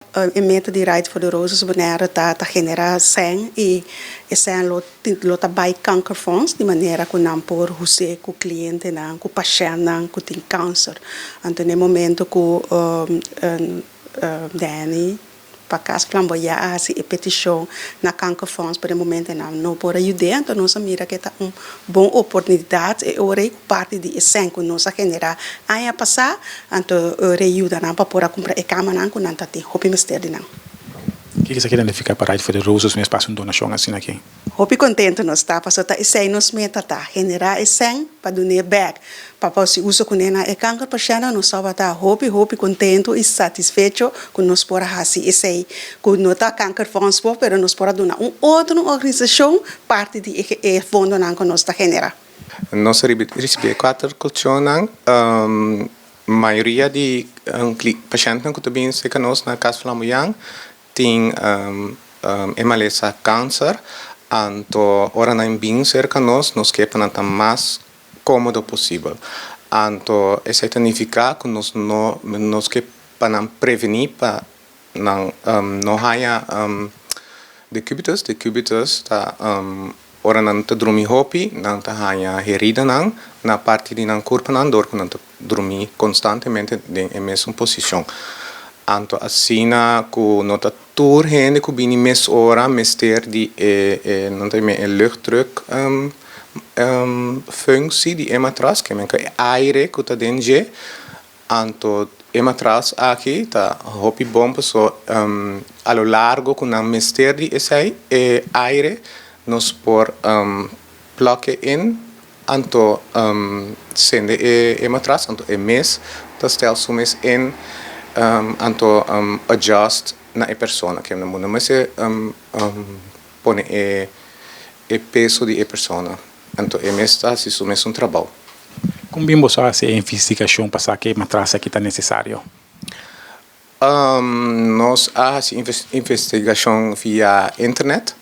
E meta di Ride for the Roses Bonaire ta ta generá sèn i e sèn lo lo ta bai Kankerfonds di manera ku nan por hus'é ku klientenan, ku pashèntnan ku tin kanser. Anto na e momento ku Danny pa Cas Flamboyant a hasi e petishon na Kankerfonds pero e momento nan no por a yud'é anto nos a mira ku e ta un bon oportunidat e ora ei ku parti di e sèn ku nos a generá aña pasá Anto rei yuda nan pa por a kumpra e kamanan ku nan ta tin hopi mester di nan. Kiko esaki ta nifiká pa Ride for the Roses mes pa hasi un donashon asina aki? Hopi kontentu nos ta pasobra ta esei nos meta ta, generá e sèn pa dun'é bèk pa por hasi uso kuné na e kanker pashèntnan. Nos tabata hopi hopi kontentu i satisfecho ku nos por a hasi esei, ku no ta Kankerfonds bo, pero nos por a duna un otro organisashon parti di e fondonan ku nos ta generá. Nos a ricibi e cuater colchonnan. Mayoria di pashentnan cu ta bin cerca nos na Cas Flamboyant tin e malesa cancer. Anto ora nan bin cerca nos, nos ke pa nan ta mas comodo posibel. Anto esey ta nifica cu nos no nos ke pa nan preveni pa Nan no haña decubitus. Decubitus ta ora nan ta drumi hopi, nan ta haña heridanan na parti di nan kurpanan dor ku nan ta drumi konstantemente den e mesun posishon. Anto asina ku no ta tur hende ku bini mesora mester di e nan ta yama e luchtdruk functie di e matras, ke men ku e aire ku ta den dje. Anto e matras aki ta hopi bon paso a lo largo ku nan mester di esei e aire nos por plug e in anto sende e matras anto e mes ta stel su mes in anto adjust na e persona ke nan mester pone e peso di e persona. Anto e mes ta hasi su mesun trabou. Kon bin boso a hasi e investigashon pa sa ke matras aki ta nesesario? Nos a hasi investigashon via internet.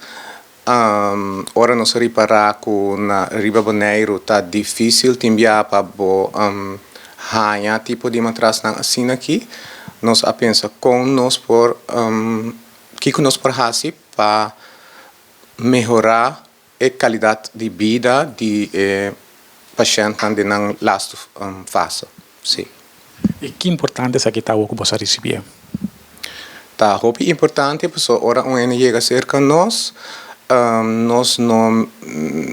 Ora nos a ripará ku na riba Boneiru ta difísil tin bia pa bo haña tipo di matrasnan asina aki, nos a pensa kon nos por kiko nos por hasi pa mehorá e kalidat di bida di e pashèntnan den nan lastu fase, si. I ki importante esaki ta awor ku boso a risibié? Ta hopi importante pasobra ora un hende yega serka nos, nos no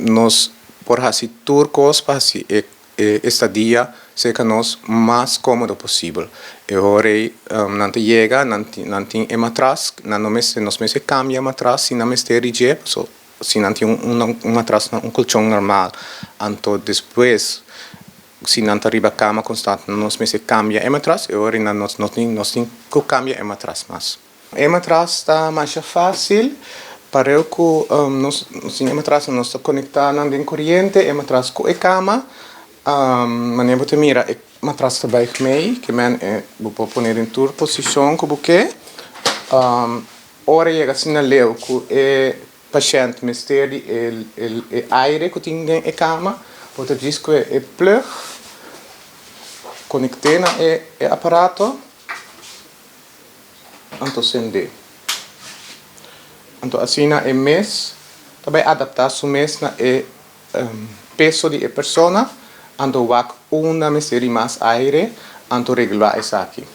nos por hasi tur kos pa hasi e e estadia serka nos mas kómodo posibel. E ora ei nan ta yega, nan nan tin e matras, nan no mester nos mester kambia matras si nan mester di dje, pasobra si nan tin un un matras un kolchon normal, anto despues si nan ta riba kama konstant nos mester kambia e matras, e ora ei nan nos tin nos tin ku kambia e matras mas. E matras ta masha fácil, pareu ku nos tin e matras nos ta konektá nan den koriente, e matras ku e kama, manera bo ta mira e matras ta buig mei, ke men bo por pone den tur posishon ku bo ke. Ora yega asina leu ku e pashènt mester di e aire ku tin den e kama, bo ta djis ku e plug konekt'é na e aparato. Anto sendé. Anto asina e mes ta bai adaptá su mes na e peso di e persona, anto wak unda mester di mas aire, anto regulá esaki.